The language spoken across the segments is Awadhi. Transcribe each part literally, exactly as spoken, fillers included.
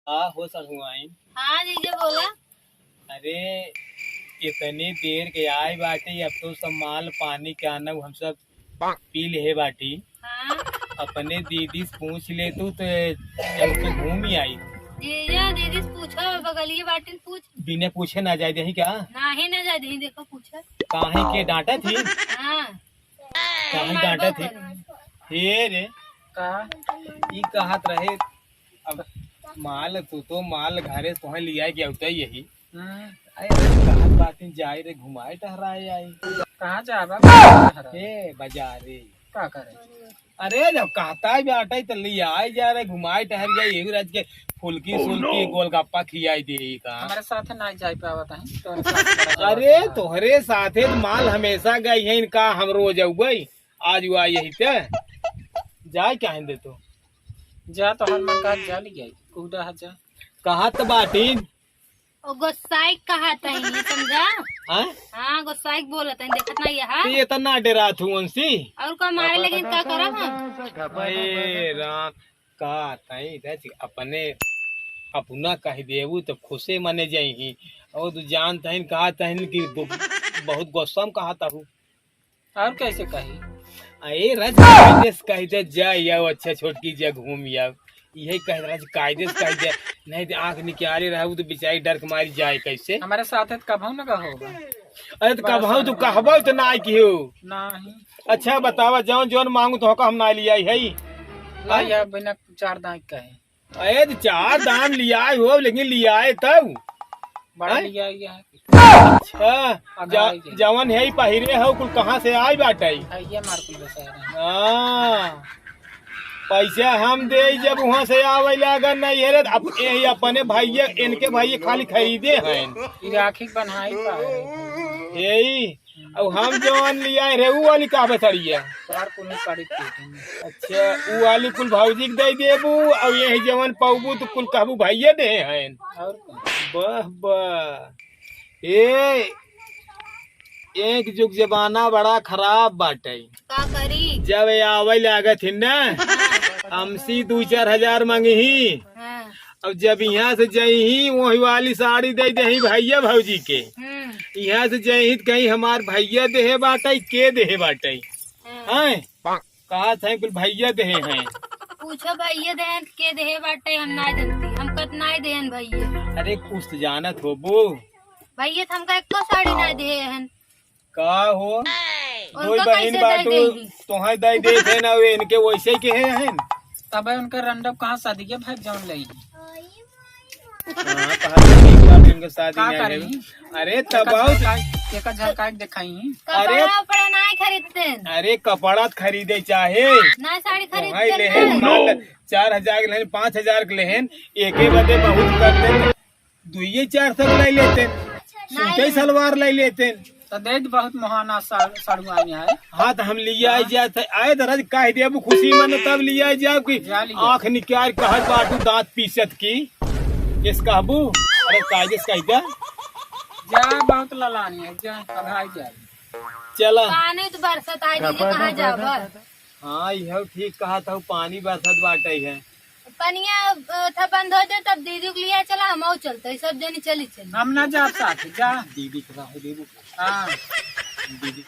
का हो ससुआइन? हाँ जीजा बोला। अरे, इतनी देर के आए बाटी, अब तो सब माल पानी के आनब हम सब पी लेहे बाटी। हाँ। अपने दीदी से पूछ ले तू तो, जब तो घूम ही आई। जीजा दीदी से पूछो, बगलिए बाटिन पूछ। बिना पूछे ना जाए देही का? नाही ना जाए देही, देखो पूछो। काहे के डांटा थी? हाँ। काहे डांटा थी? हे रे। का? ई कहत रहे, अब माल तू तो माल घरे तोहे लिया के अउते यही। हम्म। अरे कहत बाटिन जाए रे घुमाए टहराए आई। कहाँ जाबा? ए बाजारे। का करे? अरे जब कहता है बाटे तो लियाए जा रे घुमाए टहर जाए यही राज के फुलकी सुलकी गोलगप्पा खियाई दे का। हमारे साथ ना जाए पावत है तो अरे तोहरे साथे तो माल हमेशा गई है इनका हम रोज अउबई। आज हुआ यही ते जाए क्या दे तो। जा तो हर मन का जा लिया कूदा है जा। कहत बाटिन। ओ गोसाई कहत है ये समझा। हाँ? हाँ गोसाई बोलत है देखत ना यहाँ। तो ये तो ना डरा थू उनसे। और का मारे लेकिन का करब हम? अरे राम। का तई रच अपने अपना कह देबू तो खुशे मने जाई। और तू जानत है कहत है कि दो- बहुत गुस्सा में कहत हूँ। और कैसे कही? अरे रज कायदे से कह दे जा आओ अच्छा छोटकी जा घूम आओ। यही कह रज कायदे से कह दे। नहीं तो आँख निकाले रहू तो बेचारी डर के मारी जाए कैसे? हमारे साथ है तो कबहू न कहो। अरे तो कबहू तो कहबो तो ना किहो। नहीं। अच्छा बतावा जौन जौन मांगू तो का हम ना लियाई है। ला यार बिना चार दांत का है। अरे तो चार दाम लियाए हो लेकिन लियाए तब। बड़ा हैं? लिया गया है। अच्छा, अघाई जा- के। जवन है पहिरे हो कुल कहाँ से आई बाटे? आइए मार कुल बसा रहे हैं। हाँ, पैसा हम दे जब वहाँ से आवे लागन नहीं है रे, अब ए अपने भैया इनके भैया खाली खरीदे हैं। ये राखी बनाई का है? यही अब हम जवन लियाए रहे, ऊ वाली का बसरिया? चार कुल साड़ी पीते हैं। अच्छा, ऊ वाली कुल भौजी के दे देबू, और यही जवन पौबू तो कुल कहबू भैया दे हैं। और का? वाह, वाह। ए, एक जुग जमाना बड़ा खराब बाटे। का करी? जब ये आवे लागत ही ना, हाँ। हमसे दू चार हजार मांगी ही। हाँ। अब जब यहाँ से जइही, वही वाली साड़ी दे देही भैया भौजी के। हम्म। यहाँ से जइही त कहीं हमार भैया देहे बाटे, के देहे बाटे? हम्म। हैं? कहत हैं कुल भैया देहे हैं। पूछो भैया देहे हैं, के देहे बाटे, हम ना जानती। हम कत ना देहन भैया। अरे कुछ तो जानत होबो। भैया तो हमका एको साड़ी ना देहे हैं। का हो? उनका दोई बहिन कैसे दे बाटू, देही? तोहे दे देत है ना, वे इनके वैसे के है, है न? तबे उनका रंडप कहाँ शादी के भाग जाऊन लई? हाँ, कहाँ शादी के बाद इनके शादी का नहीं करी? है। अरे, तब एका आओ। झलकाई, एका झलकाई देखाई। अरे। कपड़ा उपड़ा नहीं खरीदते। अरे, कपड़ा त खरीदे चाहे। ना साड़ी तोहे खरीदते लेहे, ना। मान ले, चार हजार के लेहन, पाँच हजार के लेहन, एके बदे बहुत कर दे। दुइये चार सौ लाई लेते, सूटे सलवार लाई लेते। तो दे दे बहुत महाना सा-, साड़ू आई है। हाँ, तो हम लियाए जात है, आए दरज कह देबू खुशी मन तब लियाए जाब कि जा लिया। आँख निकाल कहत बाटू दाँत पीसत की। इस कहबू, अरे कायदे से कह दे। जा बहुत ललानी है, जा, अघाई जा। चला। पानी तो बरसत आई दीदी, कहाँ जाबा? हाँ, इहो ठीक कहत हौ, पानी बरसत बाटे है। पनिया, अ, था बंद हो जाए, तब दीदी के लिए चला, हम और चलते हैं, सब जनी चली चली। हम ना जाब साथ, जा। दीदी के रहे देबू। हाँ। दीदी,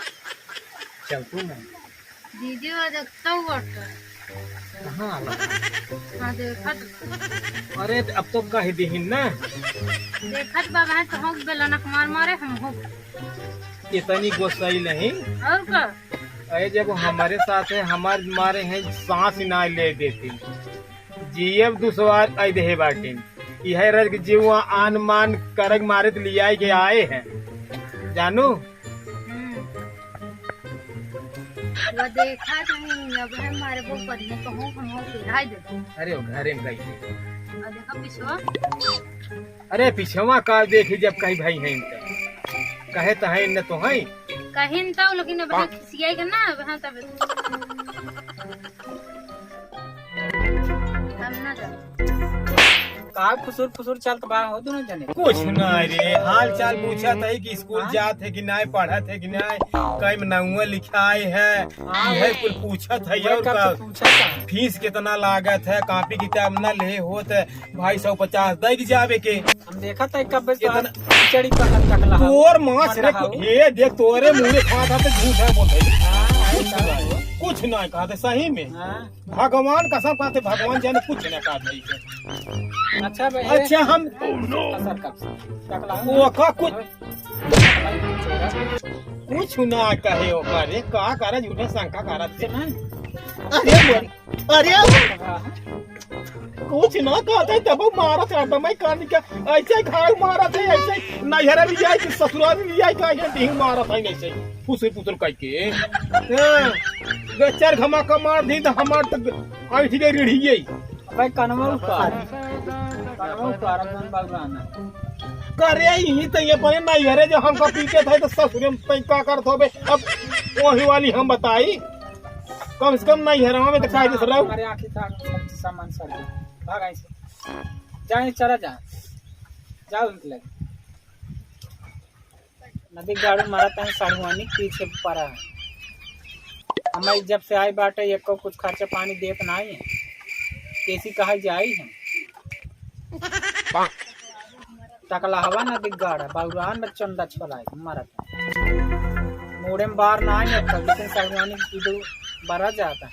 चल तू ना। दीदी वो देखता हूँ ऑटो। कहाँ आ गया? हाँ, देखत बा। अरे, अब तो कह दीहिन ना। देखत बा, बहन, तो हम बेलनक मार मारे, हम हो। इतनी गोसाई नहीं। और का? अरे जब हमारे साथ है, हमार मारे हैं, सांस ही ना ले देती। जियब दुश्वार आई देहे बाटिन। यह रज के जीव आन मान करग मारे त लियाई के आए हैं। जानू? हम्म। वो देखा नहीं, अब है मारे वो बढ़िया तो हो, हम हो पिराई दे। अरे वो घरे में गई। और देखो पिछवा। अरे पिछवा का देखी जब कहीं भाई हैं इनका। कहे तो हैं न तो हैं। कहीं तो लेकिन अब हाँ। खिसियाई के ना, अब हाँ तब। हम ना जाओ। का फुसुर फुसुर चलत बा हो दोनों जने? कुछ नाहीं रे, हाल चाल पूछत है कि स्कूल हाँ? जात है कि नाहीं, पढ़त है कि नाहीं, कई में नौवा लिखाए है, हाँ, यह वही। कुल पूछत है। वही और कब का से पूछत है। फीस कितना लागत है, कॉपी किताब न ले होत है, भाई सौ पचास दे के जावे के। हम देखत है कब से कितना? खिचड़ी पकड़ तक ला। तोर माँ से रे, मोटा हो। ये देख तोरे मुँह में खा खा के झूठ है बोलत है। हाँ, कुछ हाँ, नाहीं, हाँ। कुछ नाहीं कहत है सही में। हाँ। भगवान कसम कहत है, भगवान जाने कुछ ना कहत है इसे। अच्छा भाई, अच्छा, हम असर कब से? टकला। वो का कुछ, कुछ ना कहे ओका रे, का करे झूठे शंका करत है। अरे बोल, अरे कुछ ना कहत है, तब मारत है, तब मैं कान के ऐसे घाव मारत है, ऐसे नैहरे ले जाए कि ससुराल ले जाए, का ये दिही मारत है ऐसे फुसुर फुसुर कह के। हाँ, दो चार घमाका मार दी तो हमार तो अभी ठीक है, रीढ़ी है। भाई कनवा उतार, कनवा उतार, अपन बगलाना। करे यही तो ये बने नैहरे जो हमका पीटे थे तो ससुरे में तई का करत होबे। अब वही वाली हम बताई, कम से कम नैहरवा में तो कायदे से रहो। हमारे आँखी था सामान सर गया। भाग आई से। जाए चला जा। जाओ इनके लगे। नदी गाड़ू मारा तन साढ़ुआनी पीछे पड़ा है। हमारी जब से आई बाटे एको कुछ खर्चा पानी देत नाहीं है। कैसी कहा जाई है? टकला हवा नदी गाड़ा, बाउरान में चंदा छोलाई मारा तन। मूड़े में बार नाहीं है, लेकिन साढ़ुआनी की दो बरा जाता है।